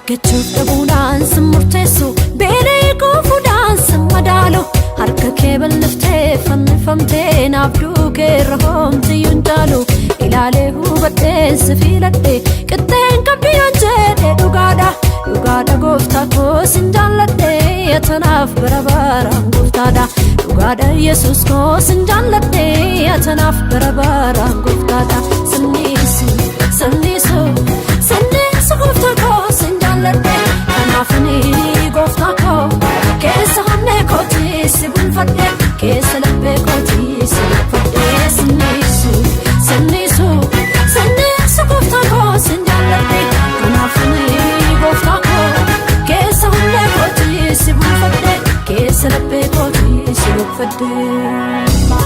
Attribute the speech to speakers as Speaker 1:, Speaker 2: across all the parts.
Speaker 1: Argachuuf dhabuudhaan sin murteessu, beelee kuufuudhaan sin madaalu. Harka kee bal'iftee fannifamtee naaf duukee irra hoomtiyyuu hin caalu. Ilaalee hubadhee si filadhe, qixxeen qabdi yoon jedhe dhugaadha. Dhugaadha, gooftaa koo, sin jaalladhe, atanaaf bara baraan gooftaadha. Dhugaadha, Yesuus koo, sin jaalladhe, atanaaf bara baraan gooftaadha. Sinniisu, sinniisu, sinniisu, gooftaa koo, sin jaalladhe. Kanaaf ani, gooftaa koo, keessa onnee kooti si bulfadhe, keessa laphee kooti si bulfadhe. Sinniisu, sinniisu, sinniisu, gooftaa koo, sin jaalladhe. Kanaaf ani, gooftaa koo, keessa onnee kooti si bulfadhe, keessa laphee kooti si bulfadhe.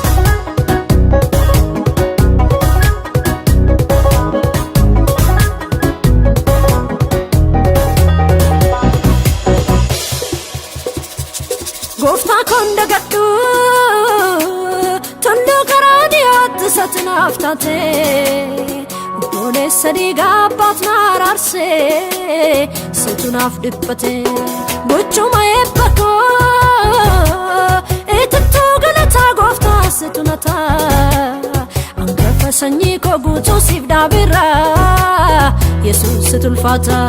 Speaker 1: Gooftaa koon dagadhu, tulluu karaa dhiyaatti isatti naaf taate, obboleessa dhiigaa abbaat na araarsee, situ naaf dhiphate. Gochuma eebba koo, itittuu galataa, gooftaa, situ na ta'a. Hangafa sanyii koo guutuu siif dhaabirra, Yesuus, situ ulfaata.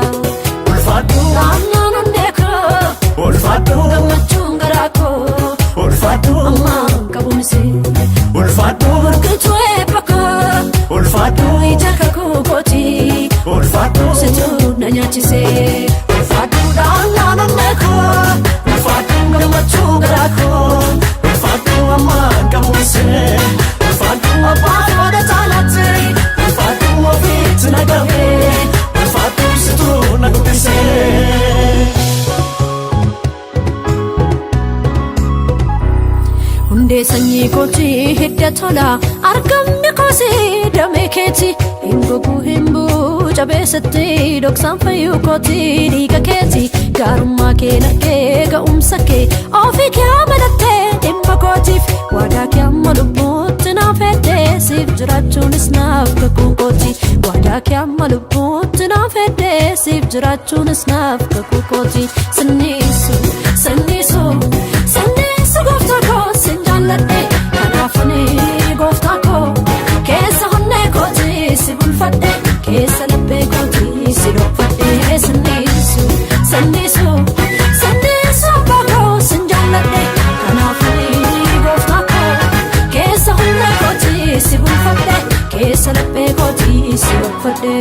Speaker 2: Ulfaadhu.
Speaker 1: Naannoo onnee koo.
Speaker 2: Ulfaadhu.
Speaker 1: Gammachuun garaa koo.
Speaker 2: Ulfaadhu.
Speaker 1: Ammaan qabuunsi.
Speaker 2: Ulfaadhu.
Speaker 1: Burqituu eebba koo.
Speaker 2: Ulfaadhu.
Speaker 1: Ija kakuu kooti.
Speaker 2: Ulfaadhu.
Speaker 1: Situ na nyaachise. Ulfaadhu, naannoo onnee koo.
Speaker 2: Ulfaadhu, gammachuu garaa koo. Ulfaadhu, ammaan qabuunse. Ulfaadhu, abbaa fooda taalaatti. Ulfaadhu, ofiitti na qabee. Ulfaadhu, situ na guddise.
Speaker 1: Hundee sanyii kooti, hidda tola, argamni kooti damee keeti. Hin goguu, hin bu'u jabeessatti, dhoksaan fayyuu kooti dhiiga keeti. Gaarummaa kee nargee, ga'umsa kee ofii kee amanattee, dhimma kootiif waadaa kee amma lubbuutti naaf heddee, siif jiraachuunis naaf kakuu kooti. Waadaa kee amma lubbuutti naaf heddee, siif jiraachuunis naaf kakuu kooti. Sinniisu, sinniisu, sinniisu, gooftaa koo, sin jaalladhe. Kanaaf ani, gooftaa koo, keessa onnee kooti si bulfadhe, keessa laphee kooti si dhokfadhe. Sinniisu, sinniisu, sinniisu, abbaa koo, sin jaalladhe. Kanaaf ani, gooftaa koo, keessa onnee kooti si bulfadhe, keessa laphee kooti si dhokfadhe.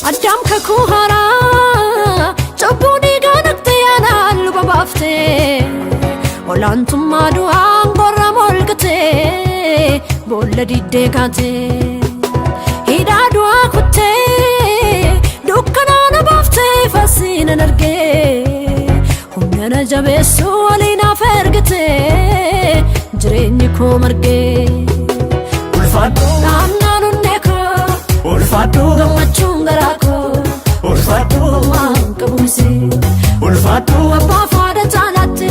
Speaker 1: Addaam kakuu haaraa cubbuu dhiigaa naqxee, aanaan luba baaftee, olaantummaa du'aan gorra molqitee, boolla diddee kaatee, hidhaa du'aa kuttee, dukkanaa na baaftee, fasiinan argee, humna na jabeessuu walii naaf ergitee, jireenyi koo margee.
Speaker 2: Ulfaadhu.
Speaker 1: Naannaan onnee koo.
Speaker 2: Ulfaadhu.
Speaker 1: Gammachuun garaa koo.
Speaker 2: Ulfaadhu.
Speaker 1: Waan qabuunsi.
Speaker 2: Ulfaadhu.
Speaker 1: Abbaa faada caalaatti.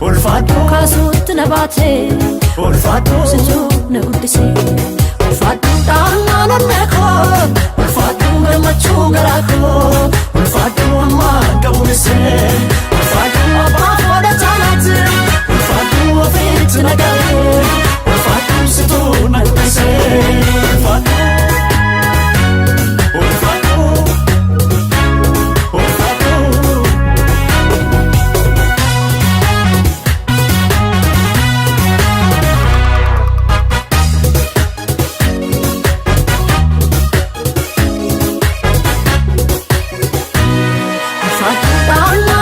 Speaker 2: Ulfaadhu.
Speaker 1: Kaasuutti na baate.
Speaker 2: Ulfaadhu.
Speaker 1: Situ na guddise. Ulfaadhu, naannaan onnee koo.
Speaker 2: Ulfaadhu, gammachuu garaa koo. Ulfaadhu, ammaan qabuunse. Ulfaadhu, abbaa fooda caalaatti. Ulfaadhu, ofiitti na qabee. Ulfaadhu, situ na guddise. Ulfaadhu. Ulfaadhu. Ulfaadhu.
Speaker 1: Ulfaadhu, naannaan